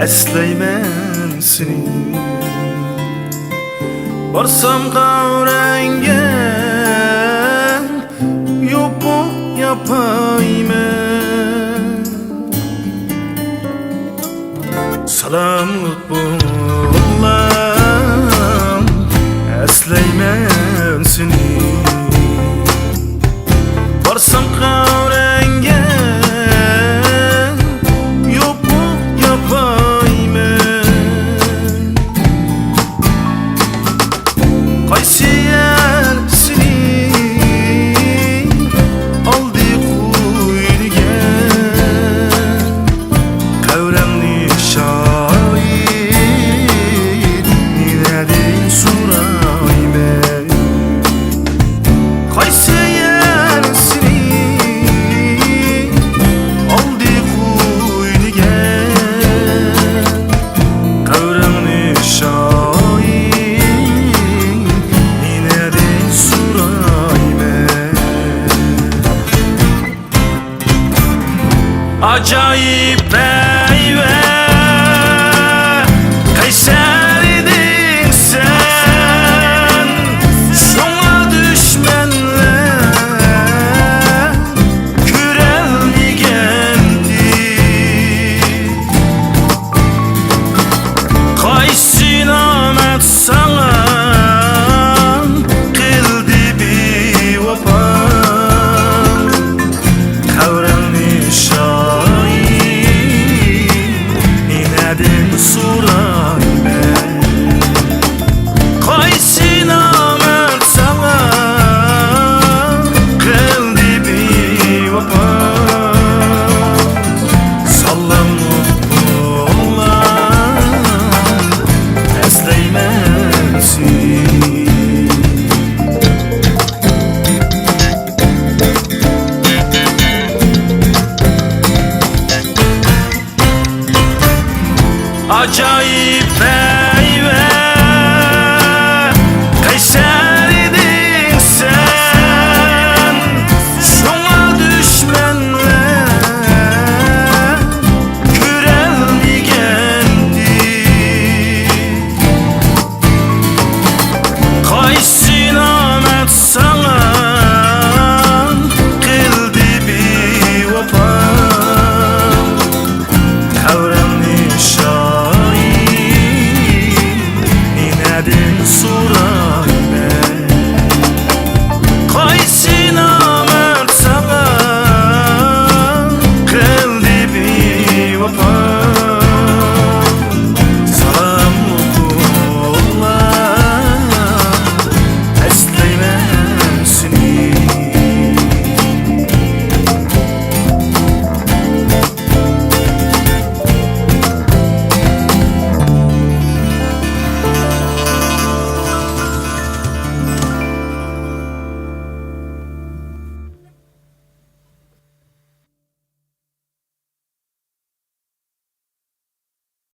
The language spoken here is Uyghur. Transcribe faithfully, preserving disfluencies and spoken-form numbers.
ئەسلەيمەن سېنى. بارسام قەبرەڭگە يوپۇق ياپايمەن. سالاملىق بولغىنلار، ئەسلەيمەن سېنى. بارسام قەبرەڭگە يوپۇق ياپايمەن. قايسى يەر سېنى ئالدى قويدىكەن؟ قەبرەڭنى شاھىت نېنەدىن سورايمەن؟ قايسى يەر سېنى ئالدى قويدىكەن؟ قەبرەڭنى شاھىت نېنەدىن سورايمەن؟ ئاجايىپ ھەيۋە، قەيسەر ئىدىڭ سەن، شۇڭا دۈشمەنلەر كۆرەلمىگەنتى. قايسى نامەرد ساڭا قىلدى بىۋاپا؟ قەبرەڭنى شاھىت نېنەدىن سورايمەن؟ قايسى نامەرد ساڭا قىلدى بىۋاپا؟ سالاملىق بولغىنلار، ئەسلەيمەن سېنى. ئاجايىپ ھەيۋە، قەيسەر ئىدىڭ سەن، شۇڭا دۈشمەنلەر كۆرەلمىگەنتى. قايسى نامەرد ساڭا قىلدى بىۋاپا؟ قەبرەڭنى شاھىت نېنەدىن سورايمەن؟ قايسى